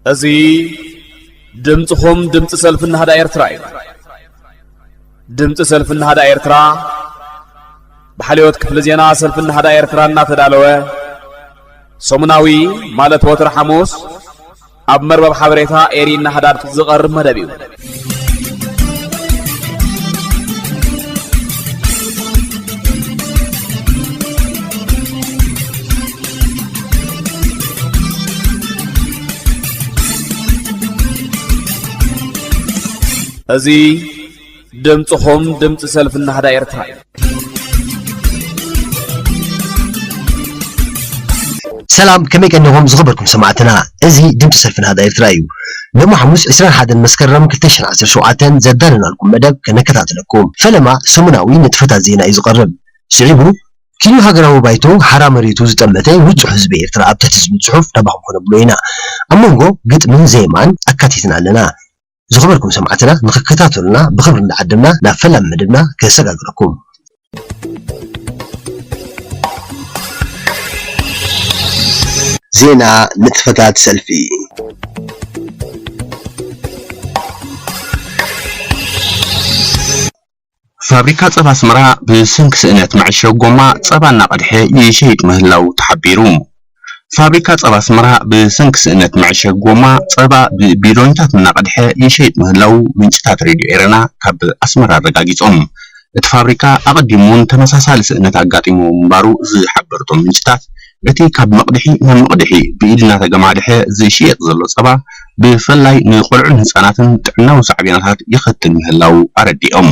እዚ ድምፅኹም ድምፂ ሰልፊ ናህዳ ኤርትራ እዩ። ድምፂ ሰልፊ ናህዳ ኤርትራ ብሓልዮት ክፍሊ ዜና ሰልፊ ናህዳ ኤርትራ እናተዳለወ ሰሙናዊ፣ ማለት ወትሪ ሓሙስ፣ ኣብ መርበብ ሓበሬታ ኤሪ ናህዳድ ዝቐርብ መደብ እዩ። እዚ ድምፅኹም ድምፂ ሰልፊ ናህዳ ኤርትራ እዩ። ሰላም፣ ከመይ ቀኒኹም ዝኸበርኩም ሰማዕትና? እዚ ድምፂ ሰልፊ ናህዳ ኤርትራ እዩ። ሎሚ ሓሙስ ዕስራን ሓደን መስከረም ክልተ ሽሕን ዓሰርተ ሸውዓተን ዘዳለናልኩም መደብ ከነከታተለኩም። ፈለማ ሰሙናዊ ንጥፈታት ዜና እዩ ዝቐርብ። ስዒቡ፣ ኪንዮ ሃገራዊ ባይቶ ሓራ መሬቱ ዝጠመተ ውጹዕ ህዝቢ ኤርትራ ኣብ ትሕቲ ዝብል ጽሑፍ ናባኹም ከነብሎ ኢና። ኣብ መንጎ ግጥምን ዜማን ኣካቲትና ኣለና። ዝኸበርኩም ሰማዕትና ንኽከታተሉና ብኽብሪ እንዳዓደምና ናብ ፈላሚ መደብና ከሰጋግረኩም። ዜና፣ ንጥፈታት ሰልፊ። ፋብሪካ ጸባ ኣስመራ ብሰንኪ ስእነት መዐሸጊ ጎማ ጸባ እናቐድሐ ይሸይጥ ምህላው ተሓቢሩ። ፋብሪካ ጸባ ኣስመራ ብሰንኪ ስእነት መዐሸጊ ጎማ ጸባ ብቢዶኒታት እናቐድሐ ይሸይጥ ምህላው ምንጭታት ሬድዮ ኤረና ካብ ኣስመራ ኣረጋጊጾም። እቲ ፋብሪካ ኣቐዲሙ እውን ተመሳሳሊ ስእነት ኣጋጢሙ ምንባሩ ዝሓበሩ እቶም ምንጭታት፣ እቲ ካብ መቕድሒ ናብ መቕድሒ ብኢድ እናተገማድሐ ዝሽየጥ ዘሎ ጸባ ብፍላይ ንቆልዑን ህጻናትን ጥዕናዊ ሳዕቤናታት ይኸትል ምህላው ኣረዲኦም።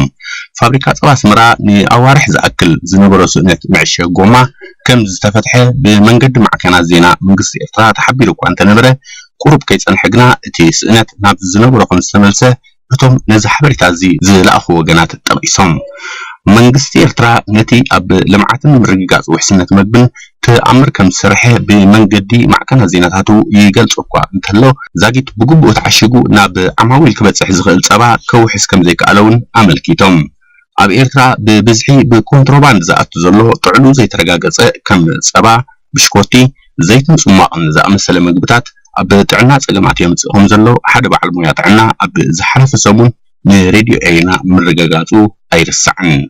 ፋብሪካ ጸባ ኣስመራ ንኣዋርሕ ዝኣክል ዝነበሮ ስእነት መዐሸጊ ጎማ ከም ዝተፈትሐ ብመንገዲ ማዕከናት ዜና መንግስቲ ኤርትራ ተሓቢሩ እኳ እንተነበረ፣ ቁሩብ ከይጸንሐ ግና እቲ ስእነት ናብ ዝነበሮ ከም ዝተመልሰ እቶም ነዚ ሓበሬታ እዚ ዝለኣኹ ወገናት ጠቒሶም። መንግስቲ ኤርትራ ነቲ ኣብ ልምዓትን ምርግጋጽ ውሕስነት መግብን ተኣምር ከም ዝሰርሐ ብመንገዲ ማዕከናት ዜናታቱ ይገልጾ እኳ እንተሎ፣ ዛጊት ብግቡእ ተዓሺጉ ናብ ዓማዊል ክበጽሕ ዝኽእል ጸባ ከውሕስ ከም ዘይከኣለ እውን ኣመልኪቶም። ኣብ ኤርትራ ብብዝሒ ብኮንትሮባንድ ዝኣቱ ዘሎ ጥዕኑ ዘይተረጋገጸ ከም ጸባ፣ ብሽኮቲ፣ ዘይትን ጽሟቕን ዝኣመሰለ ምግብታት ኣብ ጥዕና ጸገማት የምጽእ ከም ዘሎ ሓደ በዓል ሞያ ጥዕና ኣብ ዝሓለፈ ሰሙን ንሬድዮ ኤሪና ምርግጋጹ ኣይርሳዕን።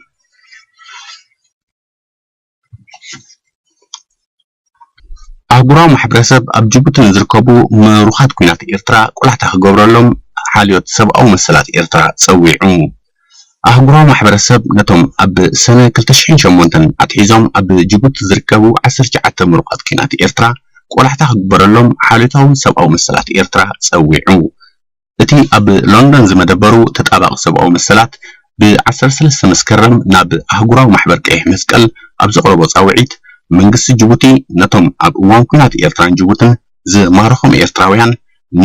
ኣህጉራዊ ማሕበረሰብ ኣብ ጅቡቲ ንዝርከቡ ምሩኻት ኲናት ኤርትራ ቆላሕታ ክገብረሎም ሓልዮት ሰብኣዊ መሰላት ኤርትራ ጸዊዑ። ኣህጉራዊ ማሕበረሰብ ነቶም ኣብ ሰነ ክልተ ሽሕን ሸሞንተን ኣትሒዞም ኣብ ጅቡቲ ዝርከቡ ዓሰርተ ትሽዓተ ምሩኻት ኲናት ኤርትራ ቆላሕታ ክግበረሎም ሓልዮታዊ ሰብኣዊ መሰላት ኤርትራ ጸዊዑ። እቲ ኣብ ሎንዶን ዝመደበሩ ተጣባቒ ሰብኣዊ መሰላት ብ ዓሰርተ ሰለስተ መስከረም ናብ ኣህጉራዊ ማሕበር ቀይሕ መስቀል ኣብ ዘቕረቦ ጻውዒት፣ መንግስቲ ጅቡቲ ነቶም ኣብ እዋን ኲናት ኤርትራን ጅቡትን ዝማረኾም ኤርትራውያን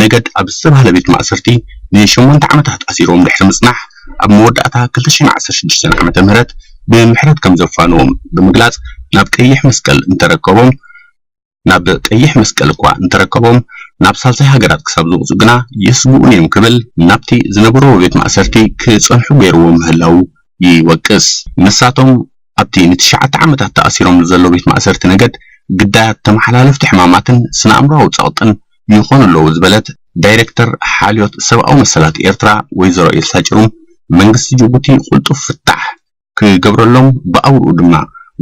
ነገድ ኣብ ዝተባህለ ቤት ማእሰርቲ ንሸሞንተ ዓመታት ኣሲሮም ድሕሪ ምጽናሕ፣ ኣብ መወዳእታ ክልተ ሽሕን ዓሰርተ ሽዱሽተን ዓመተ ምህረት ብምሕረት ከም ዘፋንዎም ብምግላጽ፣ ናብ ቀይሕ መስቀል እንተረከቦም ናብ ቀይሕ መስቀል እኳ እንተረከቦም፣ ናብ ሳልሳይ ሃገራት ክሳብ ዝወጹ ግና የስግኡን እዮም ክብል ናብቲ ዝነበርዎ ቤት ማእሰርቲ ክጸንሑ ገይርዎ ምህላዉ ይወቅስ። ንሳቶም ኣብቲ ንትሽዓተ ዓመታት ተኣሲሮም ዘሎ ቤት ማእሰርቲ ነገድ ግዳያት ተመሓላለፍቲ ሕማማትን ስነ ኣእምሮኣዊ ጸቕጥን ይኾኑ ኣለዉ ዝበለት ዳይሬክተር ሓልዮት ሰብኣዊ መሰላት ኤርትራ ወይዘሮ ኤልሳ ጭሩም፣ መንግስቲ ጅቡቲ ቅልጡፍ ፍታሕ ክገብረሎም፣ ብኣውርኡ ድማ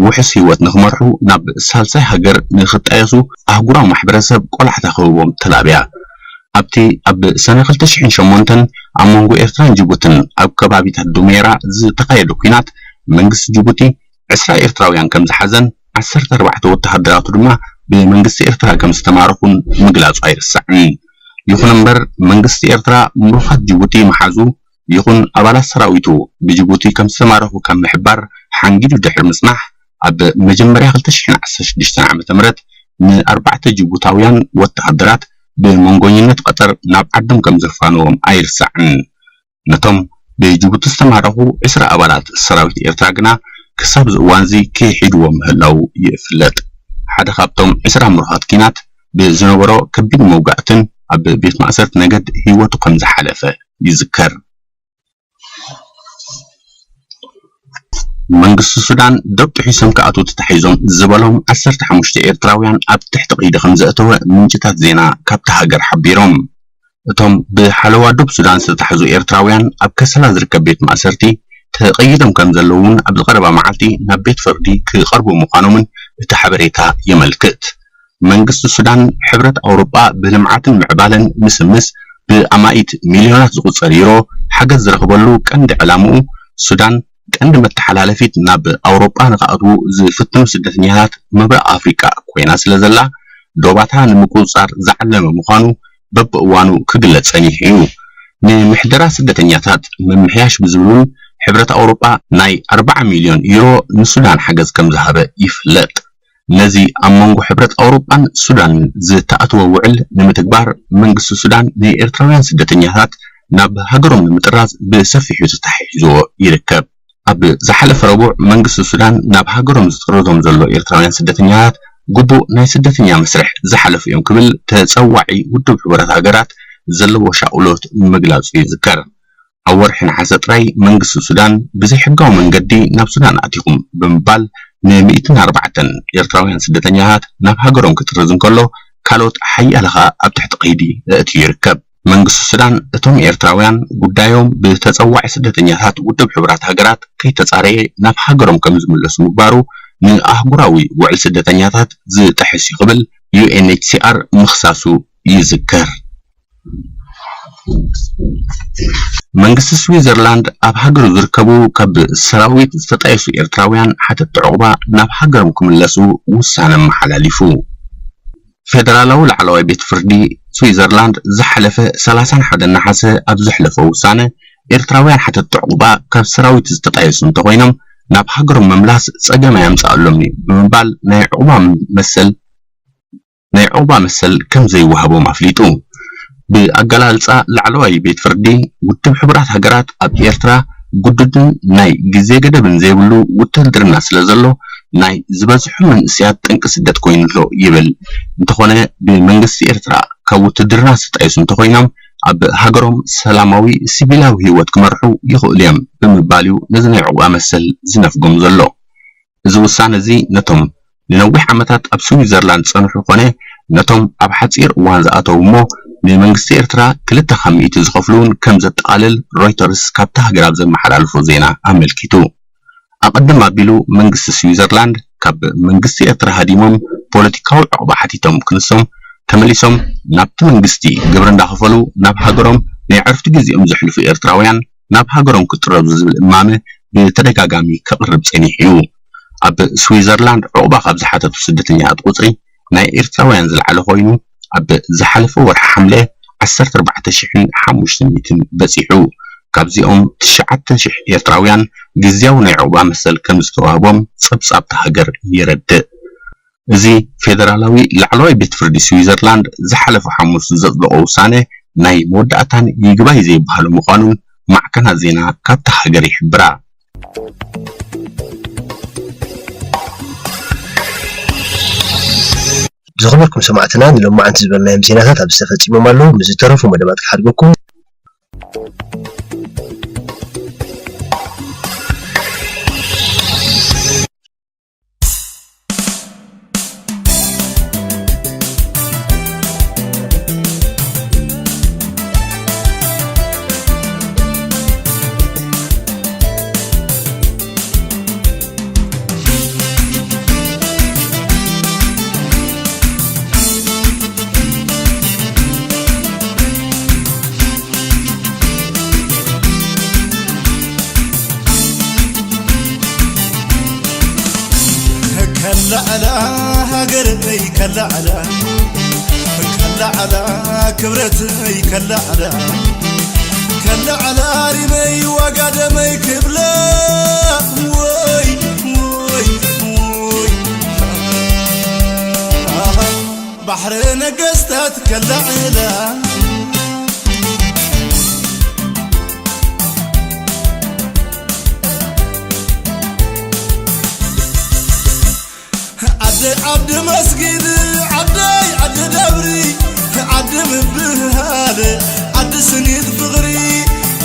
ውሑስ ህይወት ንኽመርሑ ናብ ሳልሳይ ሃገር ንኽጣየሱ ኣህጉራዊ ማሕበረሰብ ቆላሕታ ክህቦም ተላብያ። ኣብቲ ኣብ ሰነ ክልተ ሽሕን ሸሞንተን ኣብ መንጎ ኤርትራን ጅቡትን ኣብ ከባቢታት ዱሜራ ዝተኻየደ ኲናት መንግስቲ ጅቡቲ ዕስራ ኤርትራውያን ከም ዝሓዘን ዓሰርተ ኣርባዕተ ወተሃደራቱ ድማ ብመንግስቲ ኤርትራ ከም ዝተማረኹን ምግላጹ ኣይርሳዕን። ይኹን እምበር መንግስቲ ኤርትራ ምሩኻት ጅቡቲ ምሓዙ ይኹን ኣባላት ሰራዊቱ ብጅቡቲ ከም ዝተማረኹ ካብ ምሕባር ሓንጊዱ ድሕሪ ምጽናሕ፣ ኣብ መጀመርያ ክልተ ሽሕን ዓሰርተ ሽዱሽተን ዓመተ ምህረት ንኣርባዕተ ጅቡታውያን ወተሃደራት ብመንጎኝነት ቀጠር ናብ ዓዶም ከም ዘፋነዎም ኣይርሳዕን። ነቶም ብጅቡቲ ዝተማረኹ ዕስራ ኣባላት ሰራዊት ኤርትራ ግና ክሳብ እዚ እዋንዚ ክሒድዎም ምህላዉ ይፍለጥ። ሓደ ካብቶም ዕስራ ምሩኻት ኲናት ብዝነበሮ ከቢድ መውጋእትን ኣብ ቤት ማእሰርቲ ነገድ ህይወቱ ከም ዝሓለፈ ይዝከር። መንግስቲ ሱዳን ዶብ ጥሒሶም ክኣትዉ ተታሒዞም ዝበሎም ዓሰርተ ሓሙሽተ ኤርትራውያን ኣብ ትሕቲ ቀይዲ ከም ዘእተወ ምንጭታት ዜና ካብታ ሃገር ሓቢሮም። እቶም ብሓለዋ ዶብ ሱዳን ዝተታሕዙ ኤርትራውያን ኣብ ከሰላ ዝርከብ ቤት ማእሰርቲ ተቐይዶም ከም ዘለዉ እውን ኣብዚ ቀረባ መዓልቲ ናብ ቤት ፍርዲ ክቐርቡ ምዃኖምን እቲ ሓበሬታ የመልክት። መንግስቲ ሱዳን ሕብረት ኣውሮጳ ብልምዓትን ምዕባለን ምስምስ ብኣማኢት ሚልዮናት ዝቑጸር ዩሮ ሓገዝ ዝረኽበሉ ቀንዲ ዕላምኡ ሱዳን ቀንዲ መተሓላለፊት ናብ ኣውሮጳ ንኽኣትዉ ዝፍትኑ ስደተኛታት ምብራቕ ኣፍሪቃ ኮይና ስለ ዘላ ዶባታ ንምቁጽጻር ዝዓለመ ምዃኑ በብእዋኑ ክግለጽ ጸኒሑ እዩ። ንምሕደራ ስደተኛታት ምምሕያሽ ብዝብል እውን ሕብረት ኣውሮጳ ናይ ኣርባዓ ሚልዮን ዩሮ ንሱዳን ሓገዝ ከም ዝሃበ ይፍለጥ። ነዚ ኣብ መንጎ ሕብረት ኣውሮጳን ሱዳንን ዝተኣተወ ውዕል ንምትግባር መንግስቲ ሱዳን ንኤርትራውያን ስደተኛታት ናብ ሃገሮም ንምጥራዝ ብሰፊሑ ተተሓሒዝዎ ይርከብ። ኣብ ዝሓለፈ ረቡዕ መንግስቲ ሱዳን ናብ ሃገሮም ዝጥርዞም ዘሎ ኤርትራውያን ስደተኛታት ግቡእ ናይ ስደተኛ መስርሕ ዝሓለፉ እዮም ክብል ተጸዋዒ ውድብ ሕቡራት ሃገራት ዘለዎ ሻቕሎት ምግላጹ ይዝከር። ኣብ ወርሒ ነሓሰ ጥራይ መንግስቲ ሱዳን ብዘይሕጋዊ መንገዲ ናብ ሱዳን ኣቲኹም ብምባል ንሚእትን ኣርባዕተን ኤርትራውያን ስደተኛታት ናብ ሃገሮም ክጥርዝ እንከሎ ካልኦት ሓያለ ኸኣ ኣብ ትሕቲ ቀይዲ ኣእትዩ ይርከብ። መንግስቲ ሱዳን እቶም ኤርትራውያን ጉዳዮም ብተጸዋዒ ስደተኛታት ውድብ ሕቡራት ሃገራት ከይተጻረየ ናብ ሃገሮም ከም ዝምለሱ ምግባሩ ንኣህጉራዊ ውዕል ስደተኛታት ዝጥሕስ እዩ ክብል ዩ ኤን ኤች ሲ ኣር ምኽሳሱ ይዝከር። መንግስቲ ስዊዘርላንድ ኣብ ሃገሩ ዝርከቡ ካብ ሰራዊት ዝተጣየሱ ኤርትራውያን ሓተትቲ ዕቑባ ናብ ሃገሮም ክምለሱ ውሳነ ኣመሓላሊፉ። ፌደራላዊ ላዕለዋይ ቤት ፍርዲ ስዊዘርላንድ ዝሓለፈ ሰላሳን ሓደን ነሓሰ ኣብ ዘሕለፎ ውሳነ፣ ኤርትራውያን ሓተትቲ ዕቑባ ካብ ሰራዊት ዝተጣየሱ እንተኾይኖም ናብ ሃገሮም ምምላስ ጸገም ኣየምጽኣሎምን እዩ ብምባል ናይ ዕቑባ መሰል ናይ ዕቑባ መሰል ከም ዘይወሃቦም ኣፍሊጡ። ብኣገላልጻ ላዕለዋይ ቤት ፍርዲ፣ ውድብ ሕቡራት ሃገራት ኣብ ኤርትራ ግዱድን ናይ ግዜ ገደብን ዘይብሉ ውትህድርና ስለ ዘሎ፣ ናይ ዝበዝሑ መንእሰያት ጠንቂ ስደት ኮይኑ ኣሎ ይብል። እንተኾነ፣ ብመንግስቲ ኤርትራ ካብ ውትህድርና ዝተጣየሱ እንተኾይኖም፣ ኣብ ሃገሮም ሰላማዊ ሲቪላዊ ህይወት ክመርሑ ይኽእሉ እዮም ብምባል እዩ ነዚ ናይ ዕቑባ መሰል ዝነፍጎም ዘሎ። እዚ ውሳነ እዚ ነቶም ንነዊሕ ዓመታት ኣብ ስዊዘርላንድ ዝጸንሑ ኮነ ነቶም ኣብ ሓጺር እዋን ዝኣተዉ እሞ ንመንግስቲ ኤርትራ ክልተ ካብ ሚእቲ ዝኸፍሉ እውን ከም ዘጠቓልል ሮይተርስ ካብታ ሃገር ኣብ ዘመሓላልፎ ዜና ኣመልኪቱ። ኣቐድም ኣቢሉ መንግስቲ ስዊዘርላንድ ካብ መንግስቲ ኤርትራ ሃዲሞም ፖለቲካዊ ዕቑባ ሓቲቶም ክንሶም ተመሊሶም ናብቲ መንግስቲ ግብሪ እንዳኸፈሉ ናብ ሃገሮም ናይ ዕርፍቲ ግዜኦም ዘሕልፉ ኤርትራውያን ናብ ሃገሮም ክጥረዙ ዝብል እማመ ብተደጋጋሚ ከቕርብ ጸኒሑ እዩ። ኣብ ስዊዘርላንድ ዕቑባ ካብ ዝሓተቱ ስደተኛታት ቁጽሪ ናይ ኤርትራውያን ዝለዓለ ኮይኑ፣ ኣብ ዝሓለፈ ወርሒ ሓምለ ዓሰርተ ኣርባዕተ ሽሕን ሓሙሽተ ሚእትን በጺሑ። ካብዚኦም ትሽዓተ ሽሕ ኤርትራውያን ግዝያዊ ናይ ዕቑባ መሰል ከም ዝተዋህቦም ጸብጻብቲ ሃገር የረድእ። እዚ ፌደራላዊ ላዕለዋይ ቤት ፍርዲ ስዊዘርላንድ ዝሓለፈ ሓሙስ ዘጽደቖ ውሳነ ናይ መወዳእታን ይግባይ ዘይበሃሉ ምዃኑን ማዕከናት ዜና ካብታ ሃገር ይሕብራ። ዝኸበርኩም ሰማዕትና፣ ንሎማዓንቲ ዝበልናዮም ዜናታት ኣብዚ ተፈጺሞም ኣለዉ። ምስ ዝተረፉ መደባት ክሓድገኩም። ከላዕላ ሃገረይ ከላዕላ፣ ከላዕላ ክብረተይ ከላዕላ፣ ከላዕላ ሪመይ ዋጋ ደመይ ክብላ። ወይ፣ ወይ፣ ወይ። ባሕሪ ነገስታት ከላዕላ። ዓዲ ዓዲ መስጊድ፣ ዓደይ ዓዲ ደብሪ፣ ዓዲ ምብህሃል፣ ዓዲ ስኒት ፍቕሪ፣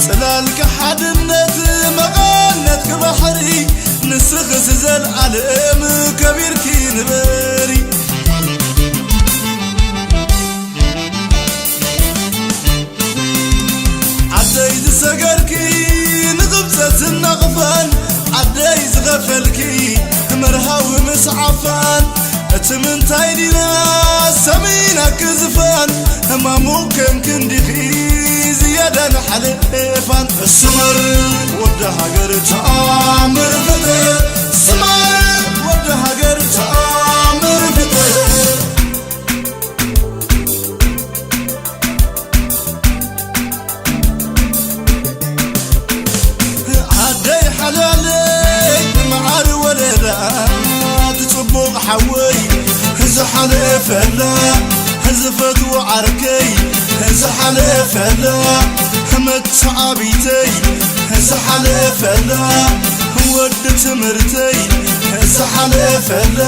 ጽላልኪ ሓድነት፣ መቐነትኪ ባሕሪ፣ ንስኽስ ዘልኣለም ከቢርኪ ንበሪ። ፈልኪ መርሃዊ ምስ ዓፋን፣ እቲ ምንታይ ዲና ሰሚና ክዝፋን፣ ህማሙ ከም ክንዲኺ ዝያዳን ሓለፋን። ስመር ወዲ ሃገር ተኣምር ፍጥር፣ ስመር ወዲ ሃገር ተኣምር ፍጥር። ዓደይ ሓላለይ መዓር ወለላ፣ እቲ ጽቡቕ ሓወይ ዝሓለፈላ፣ ዝፈትዎ ዓርከይ ዝሓለፈላ፣ መተዓቢተይ ዝሓለፈላ፣ ወዲ ትምህርተይ ዝሓለፈላ፣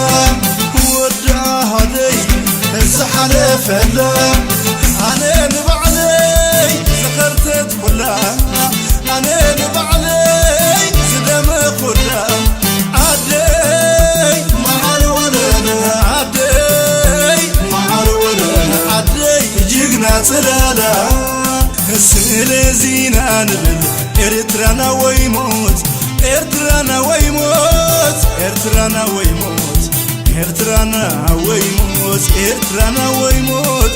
ወዲ ኣሃደይ ዝሓለፈላ፣ ኣነ ንባዕለይ ዝኸርተትኩላ፣ ኣነ ንባዕለይ ዝደመኹላ፣ ዓደይ መዓር ወለላ፣ ዓደይ መዓር ወለላ፣ ዓደይ ጅግና ጽላላ። ስለዚ ኢና ንብል ኤርትራና ወይ ሞት፣ ኤርትራና ወይ ሞት፣ ኤርትራና ወይ ሞት፣ ኤርትራና ወይ ሞት፣ ኤርትራና ወይ ሞት፣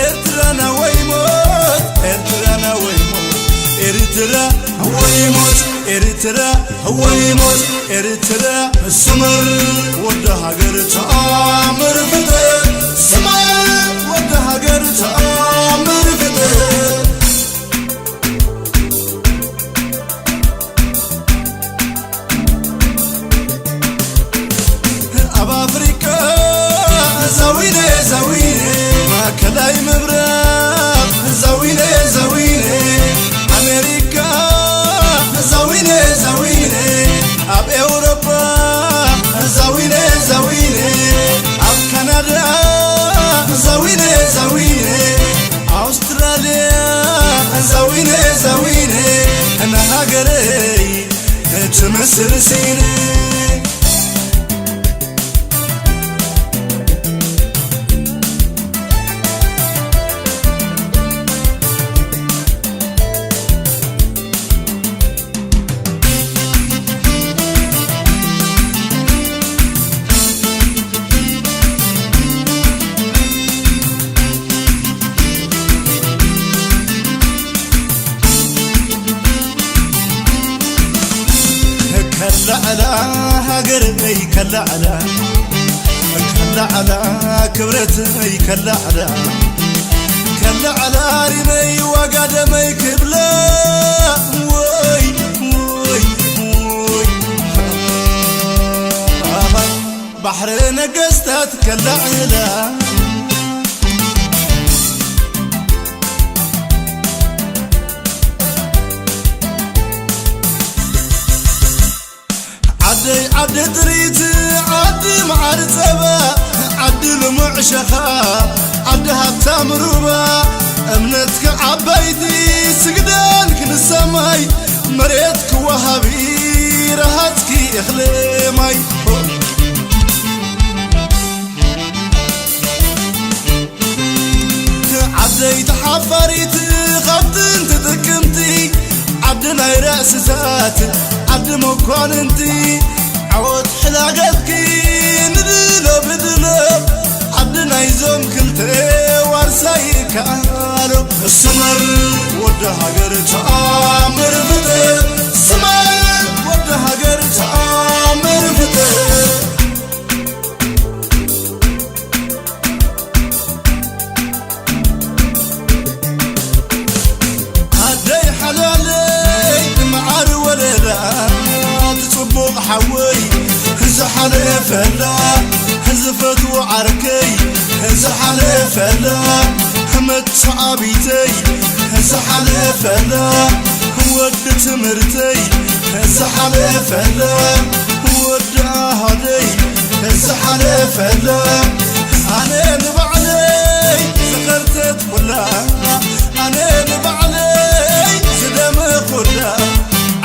ኤርትራና ወይ ሞት፣ ኤርትራና ወይ ሞት፣ ኤርትራ ወይ ሞት፣ ኤርትራ ወይ ሞት፣ ኤርትራ። ስመር ወዲ ሃገር ተኣምር ፍጥር፣ ስመር ወዲ ሃገር ተኣምር ፍጥር። ኣብ ኣፍሪቃ ዛዊነ ዛዊነ፣ ማእከላይ ምብራቕ ዛዊነ ዛዊነ፣ ኣሜሪካ ዛዊነ ዛዊነ፣ ኣብ ኤውሮጳ ዛዊነ ዛዊነ፣ ኣብ ካናዳ ዛዊነ ዛዊነ፣ ኣውስትራልያ ዛዊነ ዛዊነ፣ ንሃገረይ ትመስል ሲነ። ከላዕላ ሃገረይ ከላዕላ፣ ከላዕላ ክብረተይ ከላዕላ፣ ከላዕላ ሪመይ ዋጋ ደመይ ክብላ፣ ወይ ወይ ወይ፣ ኣሃ፣ ባሕሪ ነገስታት ከላዕላ። ዓደይ ዓዲ ጥሪት፣ ዓዲ መዓር ጸባ፣ ዓዲ ልሙዕ ሸኻ፣ ዓዲ ሃብታም ሩባ፣ እምነትኪ ዓባይቲ ስግደልኪ ንሰማይ፣ መሬትኪ ወሃቢ ረሃጽኪ እኽሊ ማይ። ዓደይ ተሓፋሪት ካብ ጥንቲ ጥቅምቲ፣ ዓዲ ናይ ራእስታት፣ ዓዲ መኳንንቲ፣ ዓወት ሕላገትኪ ንድሎ ብድሎ፣ ዓዲ ናይዞም ክልተ ዋርሳይ ከኣሎ። ስመር ወዲ ሃገር ተኣምር ፍጥር፣ ስመር ወዲ ሃገር ተኣምር ፍጥር። ኣደይ ሓላለይ መዓር ወለላ፣ እቲ ጽቡቕ ሓወይ ዝሓለፈላ፣ ዝፈትዎ ዓርከይ ዝሓለፈላ፣ መተዓቢተይ ዝሓለፈላ፣ ወዲ ትምህርተይ ዝሓለፈላ፣ ወዲ ኣሃደይ ዝሓለፈላ፣ ኣነ ንባዕለይ ዝኸርተትኩላ፣ ኣነ ንባዕለይ ዝደመኹላ፣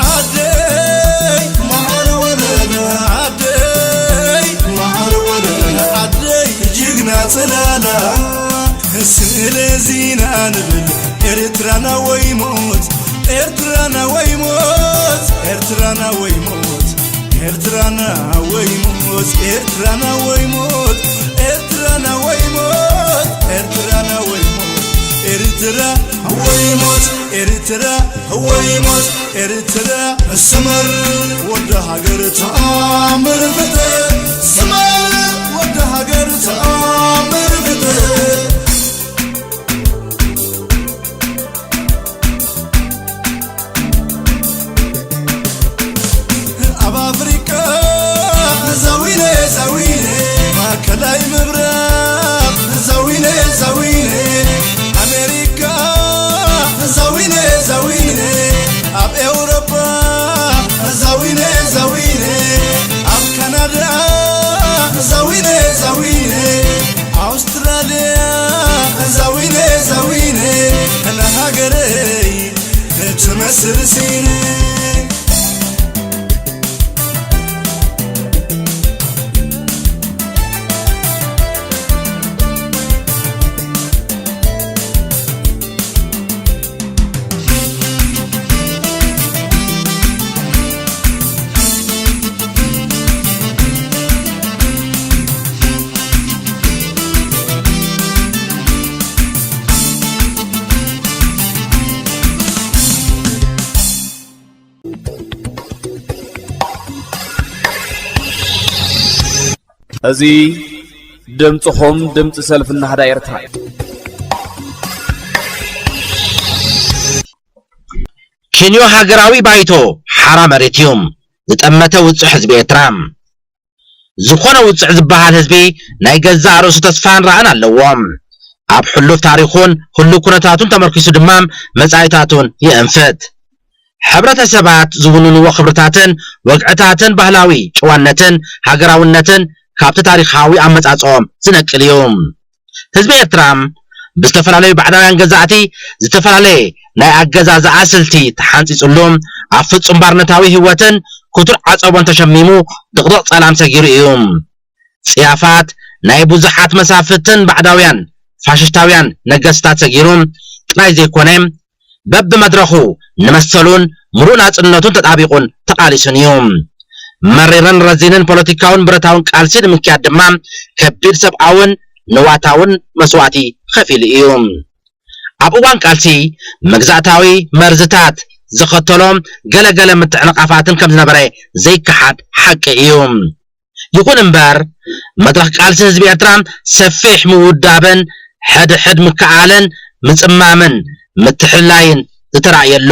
ዓደይ መዓር ወለላ፣ ዓደይ መዓር ወለላ፣ ዓደይ ጅግና ጽላላ። ስለዚ ኢና ንብል ኤርትራና ወይ ሞት፣ ኤርትራና ወይ ሞት፣ ኤርትራና ወይ ሞት፣ ኤርትራና ወይ ሞት፣ ኤርትራና ወይ ሞት፣ ኤርትራና ወይ ሞት፣ ኤርትራና ወይ ሞት፣ ኤርትራ ወይ ሞት፣ ኤርትራ ወይ ሞት፣ ኤርትራ። ስመር ወዲ ሃገር ተኣምር ፍትህ፣ ስመር ወዲ ሃገር ተኣምር ፍትህ። ኣብ ኣፍሪቃ ዛዊነ ዛዊነ፣ ማእከላይ ምብራቕ ዛዊነ ዛዊነ፣ ኣሜሪካ ዛዊነ ዛዊነ፣ ኣብ ኤውሮጳ ዛዊነ ዛዊነ፣ ኣብ ካናዳ ዛዊነ ዛዊነ፣ ኣውስትራልያ ዛዊነ ዛዊነ፣ ንሃገረይ ትመስል ሲነ። እዚ ድምፅኹም ድምፂ ሰልፊ ናህዳ ኤርትራ እዩ። ኪንዮ ሃገራዊ ባይቶ ሓራ መሬት እዩ። ዝጠመተ ውፁዕ ህዝቢ ኤርትራ። ዝኾነ ውፁዕ ዝበሃል ህዝቢ ናይ ገዛእ ርእሱ ተስፋን ራእን ኣለዎ። ኣብ ሕሉፍ ታሪኹን ህሉው ኩነታቱን ተመርኪሱ ድማ መጻኢታቱን ይእንፍት። ሕብረተሰባት ዝውንንዎ ክብርታትን ወግዕታትን ባህላዊ ጭዋነትን ሃገራውነትን ካብቲ ታሪኻዊ ኣመጻጽኦም ዝነቅል እዩ። ህዝቢ ኤርትራ ብዝተፈላለዩ ባዕዳውያን ገዛእቲ ዝተፈላለየ ናይ ኣገዛዝኣ ስልቲ ተሓንጺጽሉ፣ ኣብ ፍጹም ባርነታዊ ህይወትን ክቱር ዓጸቦን ተሸሚሙ ድቕድቕ ጸላም ሰጊሩ እዩ። ጽያፋት ናይ ብዙሓት መሳፍንትን ባዕዳውያን ፋሽስታውያን ነገስታት ሰጊሩ ጥራይ ዘይኮነ፣ በብመድረኹ ንመሰሉን ምሉእ ናጽነቱን ተጣቢቑን ተቓሊሱን እዩ። መሪርን ረዚንን ፖለቲካውን ብረታውን ቃልሲ ንምክያድ ድማ ከቢድ ሰብኣውን ንዋታውን መስዋእቲ ከፊሉ እዩ። ኣብ እዋን ቃልሲ መግዛእታዊ መርዝታት ዘኸተሎ ገለገለ ምትዕንቓፋትን ከም ዝነበረ ዘይከሓድ ሓቂ እዩ። ይኹን እምበር፣ መድረኽ ቃልሲ ህዝቢ ኤርትራ ሰፊሕ ምውዳብን ሕድሕድ ምክኣልን ምጽማምን ምትሕልላይን ዝተራእየሉ፣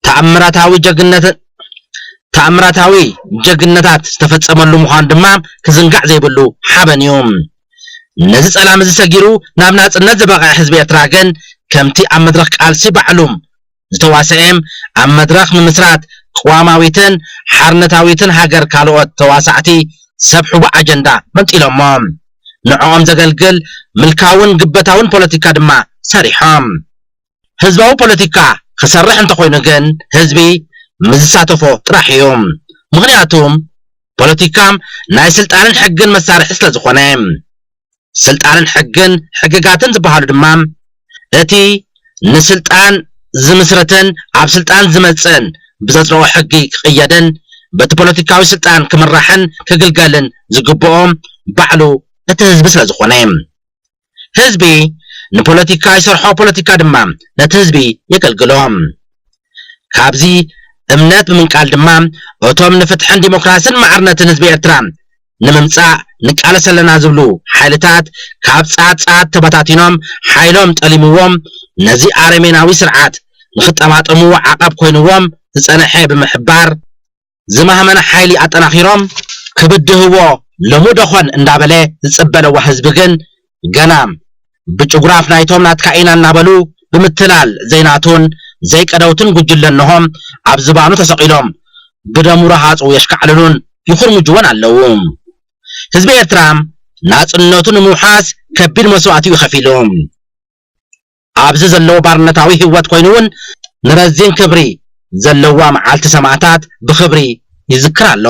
ተኣምራታዊ ጀግነት-፣ ተኣምራታዊ ጀግነታት ዝተፈጸመሉ ምዃኑ ድማ ክዝንጋዕ ዘይብሉ ሓበን እዩ። ነዚ ጸላም እዚ ሰጊሩ ናብ ናጽነት ዝበቕዐ ህዝቢ ኤርትራ ግን፣ ከምቲ ኣብ መድረኽ ቃልሲ ባዕሉ ዝተዋስኤ፣ ኣብ መድረኽ ምምስራት ቅዋማዊትን ሓርነታዊትን ሃገር ካልኦት ተዋሳእቲ ሰብ ሕቡእ ኣጀንዳ መንጢሎሞ። ንዕኦም ዘገልግል ምልካውን ግበታውን ፖለቲካ ድማ ሰሪሖም። ህዝባዊ ፖለቲካ ክሰርሕ እንተኾይኑ ግን ህዝቢ ምስ ዝሳተፎ ጥራሕ እዩ። ምኽንያቱ ፖለቲካ ናይ ስልጣንን ሕግን መሳርሒ ስለ ዝኾነ። ስልጣንን ሕግን ሕግጋትን ዝበሃሉ ድማ እቲ ንስልጣን ዝምስርትን ኣብ ስልጣን ዝመጽእን ብዘጽድቖ ሕጊ ክቕየድን በቲ ፖለቲካዊ ስልጣን ክምራሕን ክግልገልን ዝግብኦ ባዕሉ እቲ ህዝቢ ስለ ዝኾነ። ህዝቢ ንፖለቲካ ይሰርሖ፣ ፖለቲካ ድማ ነቲ ህዝቢ የገልግሎ። ካብዚ እምነት ብምንቃል ድማ እቶም ንፍትሕን ዲሞክራስን ማዕርነትን ህዝቢ ኤርትራ ንምምጻእ ንቃለስ ኣለና ዝብሉ ሓይልታት ካብ ጻት ጻት ተበታቲኖም ሓይሎም ጠሊምዎም ነዚ ኣረሜናዊ ስርዓት ንኽጠማጠምዎ ዓቐብ ኮይንዎም ዝጸንሐ ብምሕባር ዝማህመነ ሓይሊ ኣጠናኺሮም ክብድህዎ ሎሚ ደኾን እንዳበለ ዝጽበለዋ ህዝቢ ግን ገና ብጭጉራፍ ናይቶም ናትካ ኢና እናበሉ ብምትላል ዘይናቱን ዘይቀደውትን ጉጅለ እንሆ ኣብ ዝባኑ ተሰቒሎም ብደሙ ረሃጹ የሽካዕልሉን ይኹርምጅዎን ኣለዉ። ህዝቢ ኤርትራ ናጽነቱ ንምውሓስ ከቢድ መስዋእቲ እዩ ከፊሉ። ኣብዚ ዘለዎ ባርነታዊ ህይወት ኮይኑ እውን ንረዚን ክብሪ ዘለዋ መዓልቲ ሰማእታት ብኽብሪ ይዝክር ኣሎ።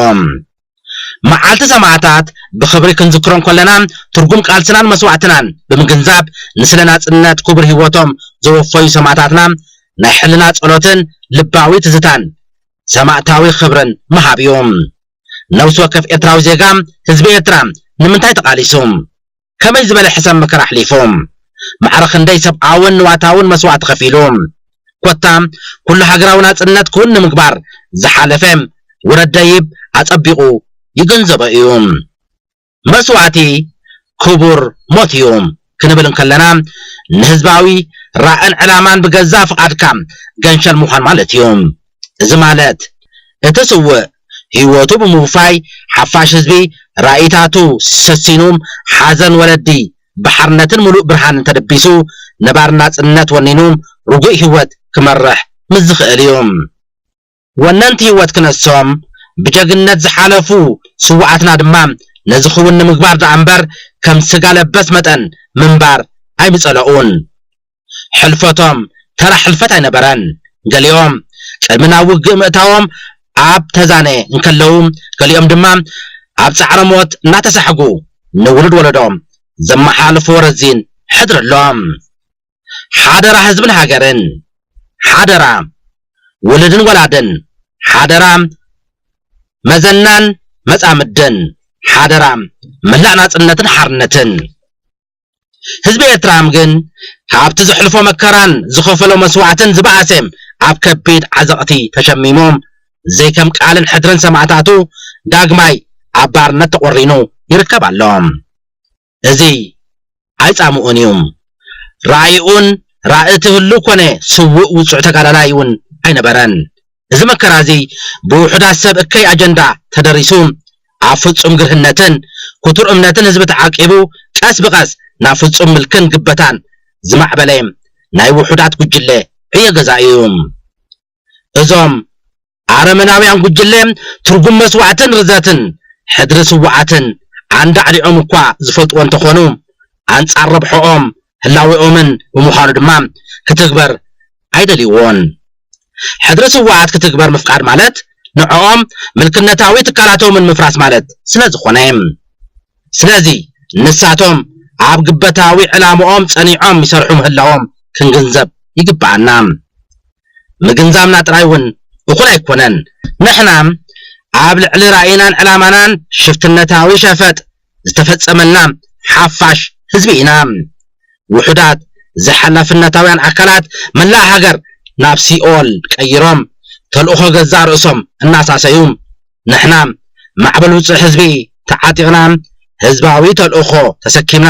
መዓልቲ ሰማእታት ብኽብሪ ክንዝክሮ እንከለና ትርጉም ቃልስናን መስዋእትናን ብምግንዛብ ንስለ ናጽነት ክቡር ህይወቶም ዘወፈዩ ሰማእታትና ናይ ሕልና ጸሎትን ልባዊ ትዝታን ሰማእታዊ ክብርን ምሃብ እዩ። ነብሲ ወከፍ ኤርትራዊ ዜጋ፣ ህዝቢ ኤርትራ፣ ንምንታይ ተቓሊሱ? ከመይ ዝበለ ሕሰም መከራ ኣሕሊፉ? ማዕረ ክንደይ ሰብኣውን ንዋታውን መስዋእቲ ከፊሉ? ኮታ፣ ኩሉ ሃገራዊ ናጽነት ክውን ንምግባር ዝሓለፈ ውረድ ደይብ ኣጸቢቑ ይግንዘቦ እዩ። መስዋእቲ ክቡር ሞት እዩ ክንብል እንከለና፣ ንህዝባዊ ራእን ዕላማን ብገዛ ፍቓድካ ገንሸል ምዃን ማለት እዩ። እዚ ማለት፣ እቲ ስውእ ህይወቱ ብምውፋይ ሓፋሽ ህዝቢ ራእይታቱ ሰሲኑ፣ ሓዘን ወለዲ ብሓርነትን ምሉእ ብርሃንን ተደቢሱ፣ ነባሪ ናጽነት ወኒኑ፣ ርጉእ ህይወት ክመርሕ ምስ ዝኽእል እዩ። ወነንቲ ህይወት ክነሶም ብጀግንነት ዝሓለፉ ስውኣትና ድማ ነዚ ክውን ንምግባር ደኣ እምበር ከም ስጋ ለበስ መጠን ምንባር ኣይምጸለኡን። ሕልፈቶም ተራ ሕልፈት ኣይነበረን። ገሊኦም ቅድሚ ናብ ውግእ ምእታዎም ኣብ ተዛነ እንከለዉ፣ ገሊኦም ድማ ኣብ ጻዕረ ሞት እናተሳሕጉ ንውሉድ ወለዶም ዘመሓላልፍዎ ረዚን ሕድሪ ኣሎም። ሓደራ ህዝብን ሃገርን፣ ሓደራ ውሉድን ወላድን፣ ሓደራ መዘናን መጻምድን፣ ሓደራ መላእ ናጽነትን ሓርነትን። ህዝቢ ኤርትራ ግን ካብቲ ዘሕልፎ መከራን ዝኸፈሎ መስዋእትን ዝበኣሰ ኣብ ከቢድ ዓዘቕቲ ተሸሚሞም ዘይከም ቃልን ሕድርን ሰማእታቱ ዳግማይ ኣብ ባርነት ተቖሪኑ ይርከብ ኣሎ። እዚ ኣይጻምኡን እዩ። ራእይኡን ራእይ እቲ ህሉው ኮነ ስዉእ ውጹዕ ተጋዳላይ እውን ኣይነበረን። እዚ መከራ እዚ ብውሑዳት ሰብ እከይ ኣጀንዳ ተደሪሱ ኣብ ፍጹም ግርህነትን ክቱር እምነትን ህዝቢ ተዓቂቡ ቀስ ብቐስ ናብ ፍጹም ምልክን ግበታን ዝማዕበለ ናይ ውሑዳት ጉጅለ ዕዮ ገዛ እዩ። እዞም ኣረመናውያን ጉጅለ ትርጉም መስዋእትን ርዘትን ሕድሪ ስውኣትን ኣንዳዕዲዖም እኳ ዝፈልጥዎ እንተኾኑ፣ ኣንጻር ረብሖኦም ህላዌኦምን ብምዃኑ ድማ ክትግበር ኣይደልይዎን። ሕድሪ ስውኣት ክትግበር ምፍቃድ ማለት ንዕኦም ምልክነታዊ ትካላቶምን ምፍራስ ማለት ስለ ዝኾነ፣ ስለዚ ንሳቶም ኣብ ግበታዊ ዕላምኦም ጸኒዖም ይሰርሑ ምህላዎም ክንግንዘብ ይግብኣና። ምግንዛብና ጥራይ እውን እኹል ኣይኮነን። ንሕና ኣብ ልዕሊ ራእይናን ዕላማናን ሽፍትነታዊ ሸፈጥ ዝተፈጸመልና ሓፋሽ ህዝቢ ኢና። ውሑዳት ዘይሓላፍነታውያን ኣካላት መላእ ሃገር ናብ ሲኦል ቀይሮም ተልእኾ ገዛእ ርእሶም እናሳሰዩ፣ ንሕና ማዕበል ውጹዕ ህዝቢ ተዓጢቕና ህዝባዊ ተልእኾ ተሰኪምና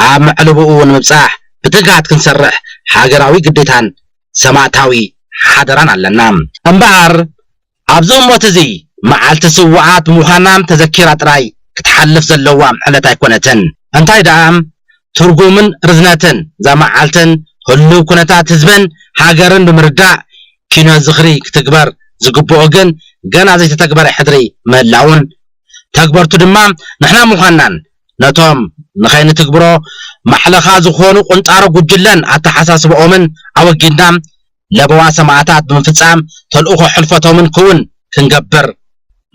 ኣብ መዕልብኡ ንምብጻሕ ብትግሃት ክንሰርሕ ሃገራዊ ግዴታን ሰማእታዊ ሓደራን ኣለና። እምበኣር ኣብዚ ህሞት እዚ መዓልቲ ስውኣት ምዃና ተዘኪራ ጥራይ ክትሓልፍ ዘለዋ ዕለት ኣይኮነትን። እንታይ ደኣ ትርጉምን ርዝነትን እዛ መዓልትን ህሉው ኩነታት ህዝብን ሃገርን ብምርዳእ ኪኖ ዝኽሪ ክትግበር ዝግብኦ ግን ገና ዘይተተግበረ ሕድሪ ምህላውን ተግበርቱ ድማ ንሕና ምዃንናን ነቶም ንኸይንትግብሮ ማሕለኻ ዝኾኑ ቁንጣሮ ጉጅለን ኣተሓሳስባኦምን ኣወጊድና ለበዋ ሰማእታት ብምፍጻም ተልእኾ ሕልፈቶምን ክውን ክንገብር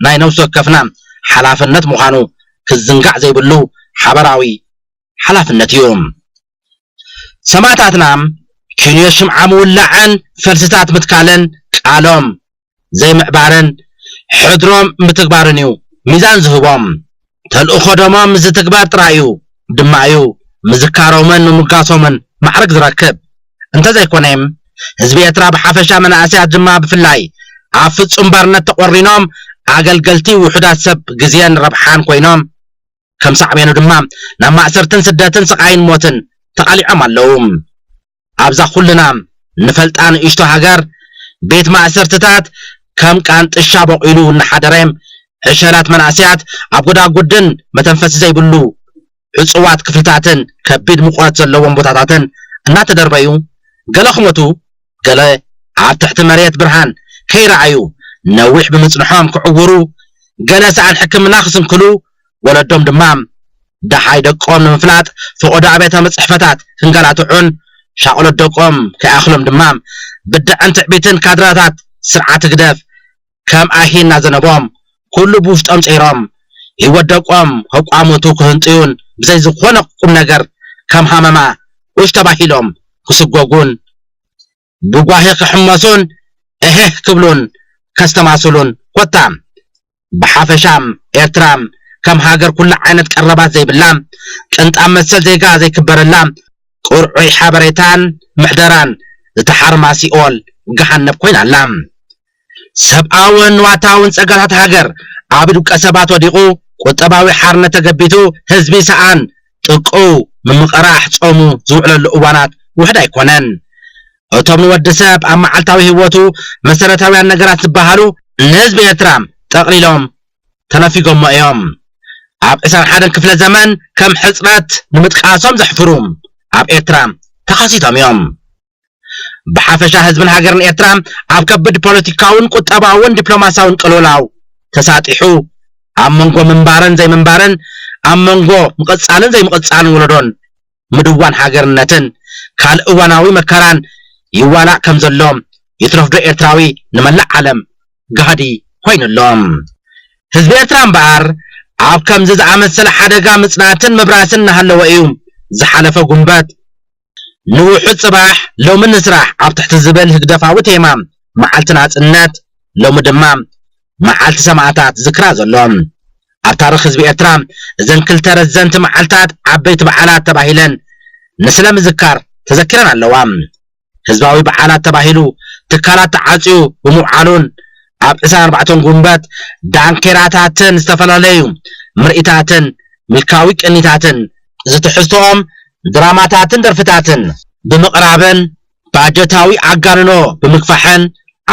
ናይ ነፍሲ ወከፍና ሓላፍነት ምዃኑ ክዝንጋዕ ዘይብሉ ሓበራዊ ሓላፍነት እዩ። ሰማእታትና ኪንዮ ሽምዓ ምውላዕን ፈልስታት ምትካልን ቃሎም ዘይምዕባርን ሕድሮም ምትግባርን እዩ ሚዛን ዝህቦም። ተልእኾ ደሞም ምስ ዝትግበር ጥራይ እዩ ድማ እዩ ምዝካሮምን ምምጋሶምን ማዕርግ ዝረክብ። እንተዘይኮነ ህዝቢ ኤርትራ ብሓፈሻ መናእሰያት ድማ ብፍላይ ኣብ ፍጹም ባርነት ተቖሪኖም ኣገልገልቲ ውሑዳት ሰብ ግዜን ረብሓን ኮይኖም ከም ሳዕቤኑ ድማ ናብ ማእሰርትን ስደትን ስቓይን ሞትን ተቓሊዖም ኣለዉ። ኣብዛ ኩልና ንፈልጣ ንእሽቶ ሃገር ቤት ማእሰርትታት ከም ቃንጥሻ በቒሉ እናሓደረ ዕሸላት መናእሰያት ኣብ ጎዳጉድን መተንፈሲ ዘይብሉ ዕጹዋት ክፍልታትን ከቢድ ሙቐት ዘለዎም ቦታታትን እናተደርበዩ ገለ ክሞቱ ገለ ኣብ ትሕቲ መሬት ብርሃን ከይረኣዩ ነዊሕ ብምጽንሖም ክዕውሩ ገለ ሰኣን ሕክምና ክስንክሉ ወለዶም ድማ ደሃይ ደቆም ንምፍላጥ ፈቐዶ ኣብያተ ጽሕፈታት ክንገላትዑን ሻቕሎት ደቆም ከይኣኽሎም ድማ ብድዐን ትዕቢትን ካድራታት ስርዓት ህግደፍ ከም ኣሂ እናዘነቦም ኩሉ ብውሽጦም ጸይሮም ህይወት ደቆም ከቋምቱ ክህንጥዩን ብዘይ ዝኾነ ቁም ነገር ከም ሃመማ ቁሽ ተባሂሎም ክስጎጉን ብጓሂ ክሕመሱን እህህ ክብሉን ከስተማስሉን ኮታ ብሓፈሻ ኤርትራ ከም ሃገር ኩሉ ዓይነት ቀረባት ዘይብላ፣ ቅንጣብ መሰል ዜጋ ዘይክበረላ፣ ቅርዑይ ሓበሬታን ምሕደራን ዝተሓርማ ሲኦል ገሃነብ ኮይና ኣላ። ሰብኣውን ንዋታውን ጸጋታት ሃገር ኣብ ኢድ ውልቀ ሰባት ወዲቑ፣ ቁጠባዊ ሓርነት ተገቢቱ፣ ህዝቢ ሰኣን ጥቅኡ ምምቕራሕ ጾሙ ዝውዕለሉ እዋናት ውሕድ ኣይኮነን። እቶም ንወዲ ሰብ ኣብ መዓልታዊ ህይወቱ መሰረታውያን ነገራት ዝበሃሉ ንህዝቢ ኤርትራ ጠቕሊሎም ተነፊጎሞ እዮም። ኣብ ዕስራን ሓደን ክፍለ ዘመን ከም ሕጽረት ንምጥቃሶም ዘሕፍሩ ኣብ ኤርትራ ተኸሲቶም እዮም። ብሓፈሻ ህዝብን ሃገርን ኤርትራ ኣብ ከቢድ ፖለቲካውን ቁጠባውን ዲፕሎማሲያውን ቅልውላው ተሳጢሑ፣ ኣብ መንጎ ምንባርን ዘይምንባርን፣ ኣብ መንጎ ምቕጻልን ዘይምቕጻልን ወለዶን ምድዋን ሃገርነትን ካልእ እዋናዊ መከራን ይዋላእ ከም ዘሎ ይትረፍዶ ኤርትራዊ ንመላእ ዓለም ጋህዲ ኮይኑ ኣሎ። ህዝቢ ኤርትራ እምበኣር ኣብ ከምዚ ዝኣመሰለ ሓደጋ ምጽናትን ምብራስን እናሃለወ እዩ ዝሓለፈ ጉንበት ንውሑድ ጽባሕ ሎሚ ንስራሕ ኣብ ትሕቲ ዝብል ህግደፋዊ ቴማ መዓልቲ ናጽነት፣ ሎሚ ድማ መዓልቲ ሰማእታት ዝክራ ዘሎ። ኣብ ታሪኽ ህዝቢ ኤርትራ እዘን ክልተ ረዘንቲ መዓልታት ዓበይቲ በዓላት ተባሂለን ንስለ ምዝካር ተዘኪረን ኣለዋ። ህዝባዊ በዓላት ተባሂሉ ትካላት ተዓጽዩ ብምውዓሉን ኣብ ዕስራን ኣርባዕተን ጉንበት ዳንኬራታትን ዝተፈላለዩ ምርኢታትን ምልካዊ ቅኒታትን ዝትሕዝቶኦም ድራማታትን ደርፍታትን ብምቕራብን ባጀታዊ ኣጋንኖ ብምግፋሕን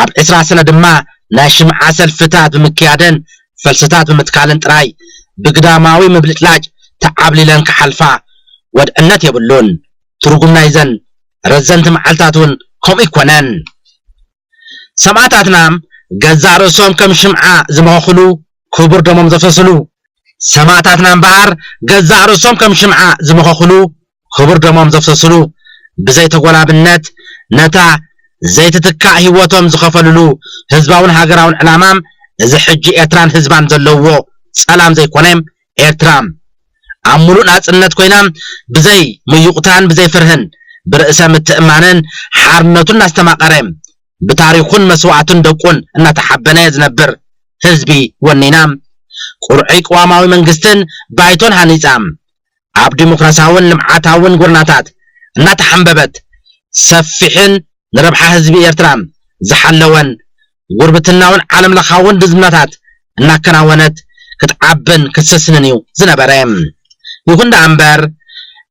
ኣብ ዕስራ ሰነ ድማ ናይ ሽምዓ ሰልፍታት ብምክያደን ፈልስታት ብምትካልን ጥራይ ብግዳማዊ ምብልጭላጭ ተዓብሊለን ክሓልፋ ወድዕነት የብሉን። ትርጉም ናይዘን ረዘንቲ መዓልታት እውን ከምኡ ኣይኮነን። ሰማእታትና ገዛእ ርእሶም ከም ሽምዓ ዝመኸኽሉ፣ ክቡር ደሞም ዘፍሰስሉ፣ ሰማእታትና እምበኣር ገዛእ ርእሶም ከም ሽምዓ ዝመኸኽሉ፣ ክቡር ደሞም ዘፍሰስሉ፣ ብዘይተጎላብነት ነታ ዘይትትካእ ህይወቶም ዝኸፈልሉ ህዝባውን ሃገራውን ዕላማ፣ እዚ ሕጂ ኤርትራን ህዝባን ዘለዎ ጸላም ዘይኮነ፣ ኤርትራ ኣብ ሙሉእ ናጽነት ኮይና፣ ብዘይ ምዩቕታን ብዘይ ፍርህን ብርእሰ ምትእማንን ሓርነቱ እናስተማቐረ፣ ብታሪኹን መስዋእቱን ደቁን እናተሓበነ ዝነብር ህዝቢ ወኒና፣ ቅርዑይ ቅዋማዊ መንግስትን ባይቶን ሃኒጻ፣ ኣብ ዲሞክራሲያውን ልምዓታውን ጎደናታት እናተሓንበበት፣ ሰፊሕን ንረብሓ ህዝቢ ኤርትራ ዝሓለወን ጉርብትናውን ዓለም ለኻውን ድዝምናታት እናከናወነት ክትዓብን ክትሰስንን እዩ ዝነበረ። ይኹን ደኣ እምበር፣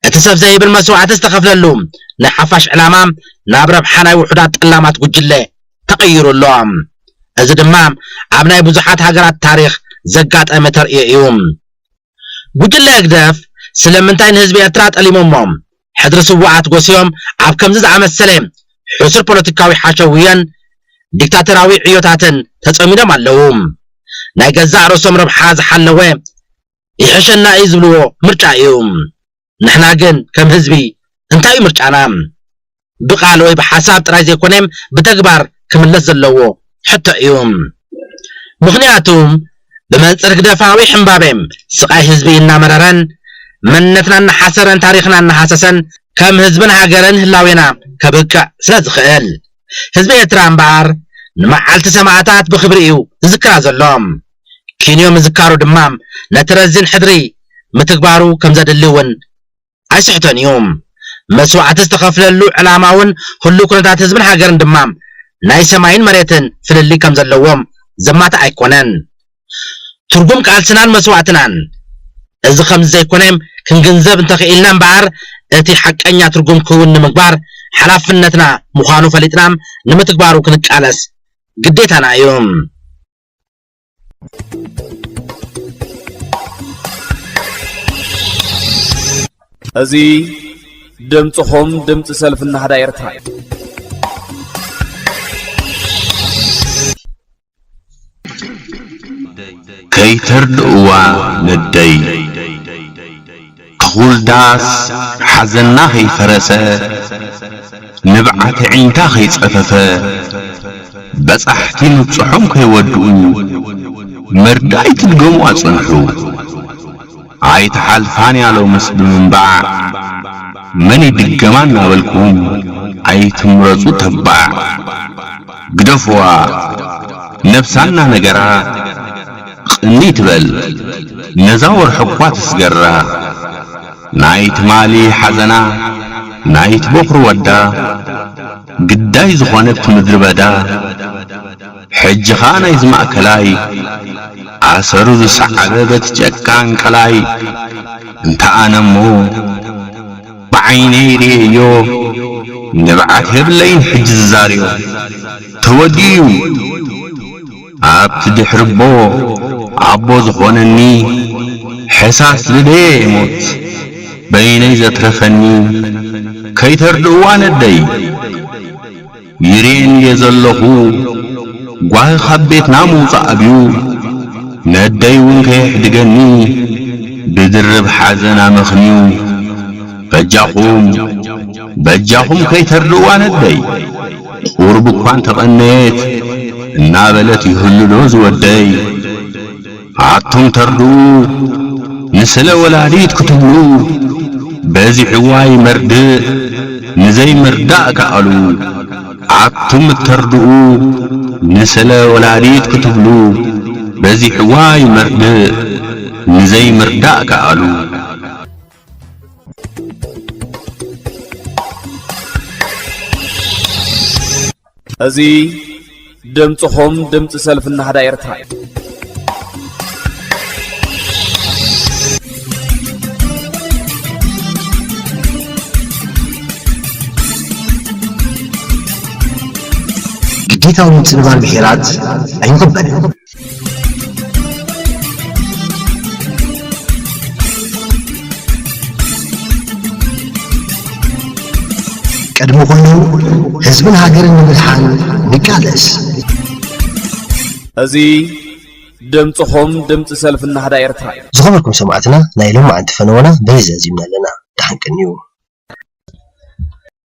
እቲ ሰብ ዘይብል መስዋእቲ ዝተኸፍለሉ ናይ ሓፋሽ ዕላማ ናብ ረብሓ ናይ ውሑዳት ጠላማት ጉጅለ ተቐይሩ ኣሎ። እዚ ድማ ኣብ ናይ ብዙሓት ሃገራት ታሪኽ ዘጋጠመ ተርእዮ እዩ። ጉጅለ ህግደፍ ስለምንታይ ንህዝቢ ኤርትራ ጠሊሞሞ? ሕድሪ ስዉኣት ጎስዮም ኣብ ከምዚ ዝኣመሰለ ሕሱር ፖለቲካዊ ሓሸውየን ዲክታተራዊ ዕዮታትን ተጸሚዶም ኣለዉ። ናይ ገዛእ ርእሶም ረብሓ ዝሓለወ ይሕሸና እዩ ዝብልዎ ምርጫ እዩ። ንሕና ግን ከም ህዝቢ እንታይ እዩ ምርጫና? ብቃል ወይ ብሓሳብ ጥራይ ዘይኮነ ብተግባር ክምለስ ዘለዎ ሕቶ እዩ። ምኽንያቱ ብመንጽር ህግደፋዊ ሕምባበ ስቓይ ህዝቢ እናመረረን መንነትና እናሓሰረን ታሪኽና እናሃሰሰን ከም ህዝብን ሃገርን ህላዌና ከብቅዕ ስለ ዝኽእል ህዝቢ ኤርትራ እምበኣር ንመዓልቲ ሰማእታት ብኽብሪ እዩ ዝዝክራ ዘሎ። ኪንዮ ምዝካሩ ድማ ነቲ ረዚን ሕድሪ ምትግባሩ ከም ዘድሊ እውን ኣይስሕቶን እዩ። መስዋእቲ ዝተኸፍለሉ ዕላማ እውን ህሉው ኩነታት ህዝብን ሃገርን ድማ ናይ ሰማይን መሬትን ፍልልይ ከም ዘለዎም ዘማትእ ኣይኮነን። ትርጉም ቃልስናን መስዋእትናን እዚ ከምዚ ዘይኮነ ክንግንዘብ እንተኽኢልና እምበኣር እቲ ሓቀኛ ትርጉም ክውን ንምግባር ሓላፍነትና ምዃኑ ፈሊጥና ንምትግባሩ ክንቃለስ ግዴታና እዩ። እዚ ድምፅኹም ድምፂ ሰልፊ ናህዳ ኤርትራ እዩ። ከይተርድእዋ ነደይ ኣኹል ዳስ ሓዘና ከይፈረሰ ንብዓት ኣዒንታ ከይጸፈፈ በጻሕቲ ምብጽሖም ከይወድኡ መርዳእ ኣይትድገሙ ኣጽንሑ። ኣይትሓልፋን እያ ሎምስ ብምንባዕ መን ይድገማ እናበልኩም ኣይትምረጹ ተባዕ። ግደፍዋ ነብሳ እናነገራ እንዲት በል ነዛ ወርሒ እኳ ትስገራ፣ ናይ ትማሊ ሓዘና፣ ናይ ትበኹሪ ወዳ፣ ግዳይ ዝኾነት ምድሪ በዳ፣ ሕጂ ኸኣ ናይዚ ማእከላይ፣ ኣሰሩ ዝሰዓበ በቲ ጨካን ቀላይ፣ እንተ ኣነ እሞ ብዓይነይ ርእየዮ፣ ንብዓት የብለይን ሕጂ ዝዛርዮ። ተወዲኡ ኣብቲ ድሕሪ ኣቦ፣ ኣቦ ዝኾነኒ፣ ሕሳስ ልደየ ይሞት፣ በይነይ ዘትረፈኒ፣ ከይተርድእዋ ነደይ። ይርእየን እየ ዘለኹ፣ ጓሂ ካብ ቤትና ምውጻእ ኣብዩ፣ ነደይ እውን ከየሕድገኒ፣ ብድርብ ሓዘን ኣመኽንዩ። በጃኹም፣ በጃኹም ከይተርድእዋ ነደይ፣ ቁሩብ እኳ እንተቐነየት እናበለት ይህሉ ዶ ዝወደይ? ኣቱም ተርድኡ፣ ንስለ ወላዲት ክትብሉ፣ በዚሕዋ ይመርድእ፣ ንዘይምርዳእ ከኣሉ። ኣቱም እተርድኡ፣ ንስለ ወላዲት ክትብሉ፣ በዚሕዋ ይመርድእ፣ ንዘይምርዳእ ከኣሉ። እዚ ድምፅኹም ድምፂ ሰልፊ ናህዳ ኤርትራ እዩ። ግዴታዊ ምጽንባር ብሄራት ኣይቕበልን። ቅድሚ ኩሉ ህዝብን ሃገርን ንምድሓን ንቃለስ። እዚ ድምፅኹም ድምፂ ሰልፊ ናህዳ ኤርትራ እዩ። ዝኸበርኩም ሰማዕትና፣ ናይ ሎማዓንቲ ፈነወና በዚ ዘዚምና ኣለና። ደሓን ቅንዩ።